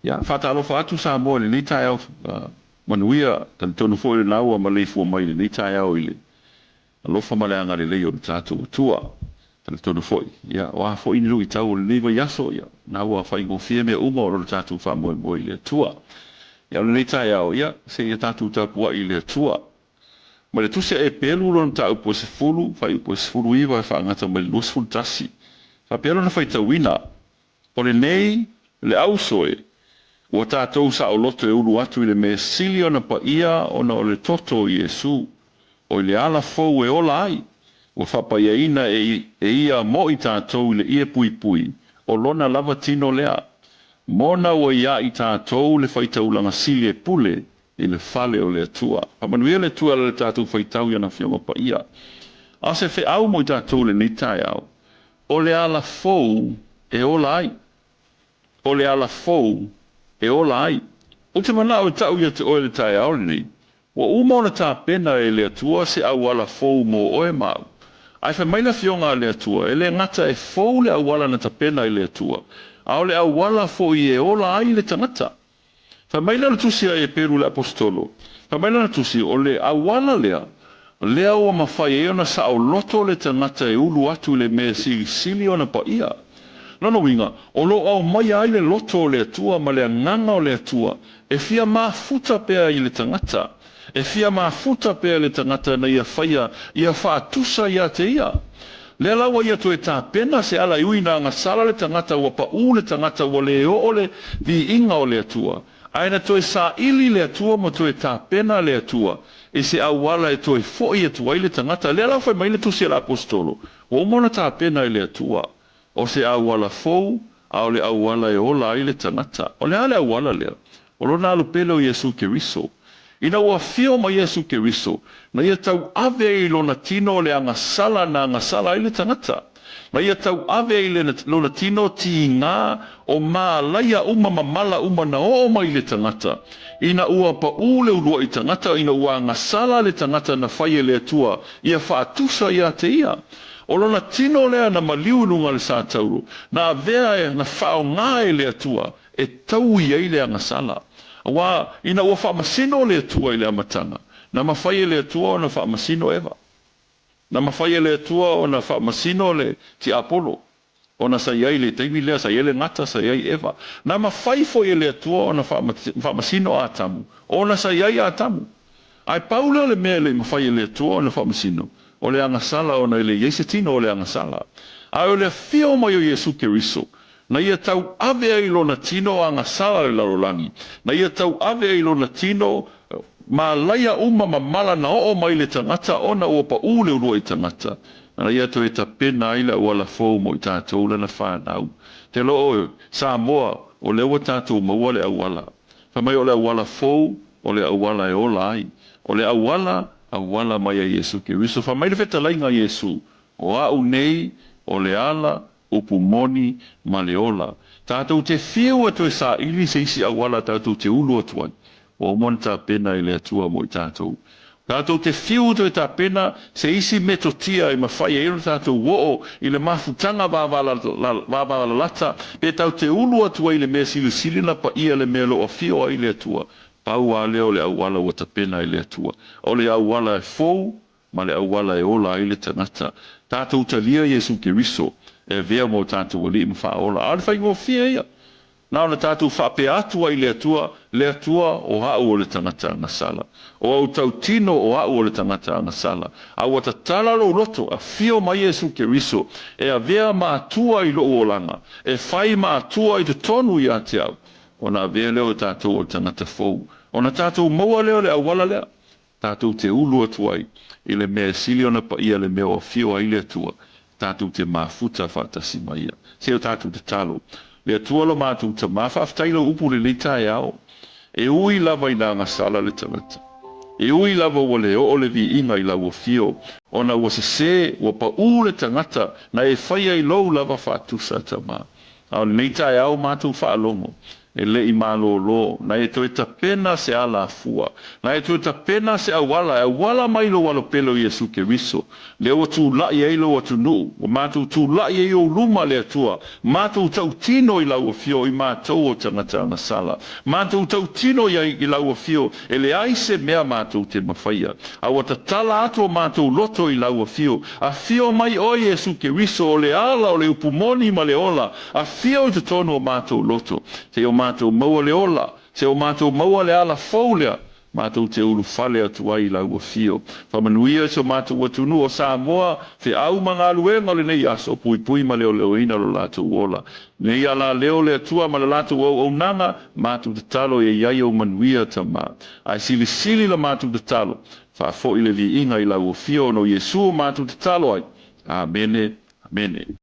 Ia, faatalofa atu Samoa i lenei taeao manuia, talitonu foi lena ua maleifua mai i lenei taeao i le alofa ma le agalelei o le tatou Atua. Talitonu foi, ia, o a foi ni luitau o lenei vaiaso, ia, na ua faigofie mea uma ona o le tatou faamoemoe i le Atua. Ia, o lenei taeao, ia, seia tatou tapuai i le Atua. Ma le Tusi a Eperu lona mataupu e 10, fuaiupu e 19 e faagata mai le 21. Faapea lona faitauina, O lenei, le auso e, ua tatou saoloto e ulu atu i le mea sili ona paia ona o le toto o Iesu, o i le ala fou e ola ai, ua faapaiaina e ia mo i tatou i le ie puipui, o lona lava tino lea. Mona ua iā i tatou le faitaulaga sili e pule i le fale o le Atua. Faamanuia le Atua e ala i le tatou faitau i ana Afioga Paia. A o se feau mo i tatou i lenei taeao, o le ala fou e ola ai. O le ala fou e ola ai. Ou te manao e tau ia te oe i le taeao lenei, ua uma ona tapena e le Atua se auala fou mo oe ma au. Ae fai mai le Afioga a le Atua, e le gata e fou le auala na tapena e le Atua, a o le auala foi e ola ai le tagata. Fai mai lana tusi a Eperu le Aposetolo, fai mai lana tusi, o le auala lea, lea ua mafai ai ona saoloto le tagata e ulu atu i le mea silisili ona paia. Lona uiga, o lo o aumaia ai le loto o le Atua ma le agaga o le Atua e fia mafuta pea i le tagata, e fia mafuta pea i le tagata na ia faia ia faatusa ia te ia. Lea la ua ia toe tapena se ala e ui ina agasala le tagata ua paʻū le tagata ua le oo le viiga o le Atua, ae na toe saili le Atua ma toe tapena le Atua i se auala e toe foʻi atu ai le tagata. Lea la ua fai mai le tusi a le Aposetolo, ua uma ona tapena e le Atua o se auala fou, a o le auala e ola ai le tagata. O le a le auala lea? O lona alupele o Iesu Keriso. Ina ua afio mai Iesu Keriso, na ia tauave ai i lona tino le agasala na agasala ai le tagata. Na ia tauave ai i lona tino tigā o mālaia uma ma mala uma na oo mai i le tagata. Ina ua paʻū le uluaʻi tagata, ina ua agasala le tagata na fai e le Atua ia faatusa ia te ia. O lona tino lea na maliu i luga o le satauro, na avea e, na faaaoga e le Atua e taui ai le agasala. Aua, ina ua faamasino le Atua i le amataga, na mafai e le Atua ona faamasino Eva. Na mafai e le Atua ona faamasino le tiapolo, ona sa i ai i le taimi lea, sa i ai le gata, sa i ai Eva. Na mafai foi e le Atua ona faamasino Atamu, ona sa i ai Atamu. Ae pau lea o le mea e le i mafai e le Atua ona faamasino, o le agasala ona e le i ai se tino o le agasala. Ae o le afio mai o Iesu Keriso, na ia tauave ai lona tino agasala le lalolagi, na ia tauave ai lona tino malaia uma ma mala na oo mai le tagata ona ua paʻū le uluai tagata, na ia toe tapena ai le auala fou mo i tatou lana fanau. Te loo Samoa, o lea ua tatou maua le auala. Fai mai o le auala fou, o le auala e ola ai. O le auala, auala mai a Iesu Keriso. Fai mai le fetalaiga a Iesu, O a'u nei, o le ala, upu moni, ma le ola. Tatou te fiu e toe saili se isi auala tatou te ulu atu ai. Ua uma ona tapena e le Atua mo i tatou. Tatou te fiu toe tapena se isi metotia e mafai ai ona tatou oo i le mafutaga vavalalata pe tatou te ulu atu ai i le mea silisili na paia le mea o lo o afio ai le Atua. Pau lava lea o le auala ua tapena e le Atua. O le auala e fou ma le auala e ola ai le tagata. Tatou talia Iesu Keriso e avea ma o tatou Alii ma Faaola. A o le faigofie ia. Na ona tatou faapea atu ai i le Atua, Le Atua, o a'u o le tagata agasala. O au tautino o a'u o le tagata agasala. A ua tatala lou loto, afio mai Iesu Keriso, e avea ma Atua i lo'u olaga, e fai ma Atua i totonu ia te au, ona avea lea o tatou o le tagata fou. Ona tatou maua lea o le auala lea, tatou te ulu atu ai i le mea e sili ona paia le mea o afio ai le Atua, tatou te mafuta faatasi ma Ia. Se o tatou tatalo. Le Atua lo matou Tama, faafetai lau upu lenei taeao. E ui lava ina agasala le tagata. E ui lava ua le oo le viiga i lau afio, ona ua sese, ua paʻū le tagata na e faia i lou lava faatusa, Tama. A o lenei taeao matou faalogo. E le i malōlō, na e toe tapena se alafua, na e toe tapena se auala e auala mai i lou Alo pele o Iesu Keriso, lea ua tula'i ai lou atunuu, ua matou tula'i ai i ou luma, le Atua, matou tautino i lau Afio i matou o tagata agasala, matou tautino i i lau Afio, e leai se mea matou te mafaia, a ua tatala atu o matou loto i lau Afio. Afio mai oe Iesu Keriso, o le ala o le upu moni ma le ola, afio i totonu o matou loto, seia o matou maua le ola, seia o matou maua le ala fou lea, matou te ulufale atu ai i lau Afio. Faamanuia i si o matou atunuu o Samoa, feau ma galuega o lenei aso, puipui ma leoleoina lo latou ola. Nei alaleo le Atua ma le latou auaunaga, matou tatalo ia i ai ou manuia, Tama. Ae silisili la matou tatalo, faafoi le viiga i lau Afio ona o Iesu o matou tatalo ai. Amene, amene.